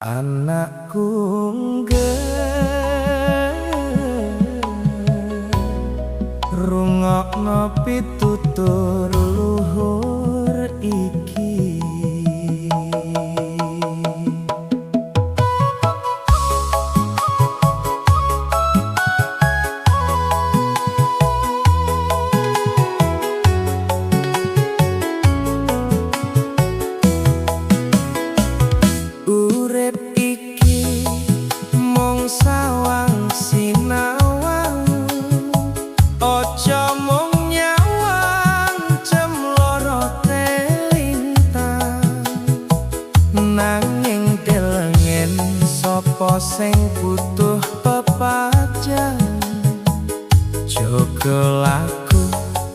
Anakku ngger, rungokno pitutur luhur iki. Urip iki mung sawang sinawang, aja mung nyawang cemlorote lintang. Nanging delengen sapa sing butuh pepajan. Jaga laku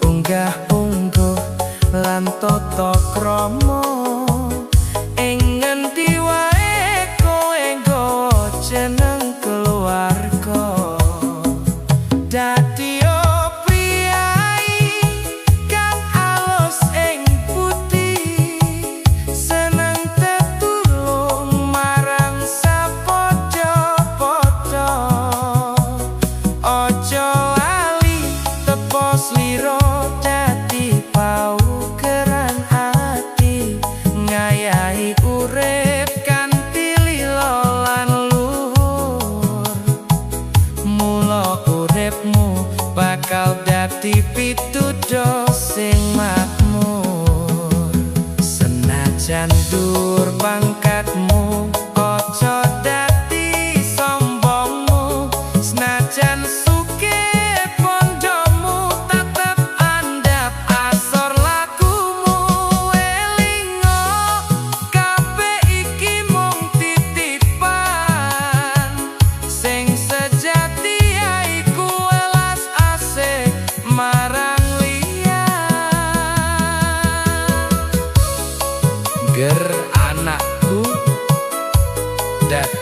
unggah ungguh lan tata krama. Ing ngendi wae kowe nggawa jeneng keluarga. Dadi priyayi kang alus ing putih, seneng tetulung marang sapadha-padha. Aja lali tepa slira dadi paugeran ati, ngayahi urip kanthi lila lan luhur. Mula uripmu bakal dadi pituduh sing makmur. Senajan dhuwur pangkatmu, aja dadi sombongmu. Senajan sugih bondomu, tetep andhap asor lakumu. Elingo kabeh iki mung titipan, sing sejati yaiku welas asih marang liyan. Ger anakku, dadi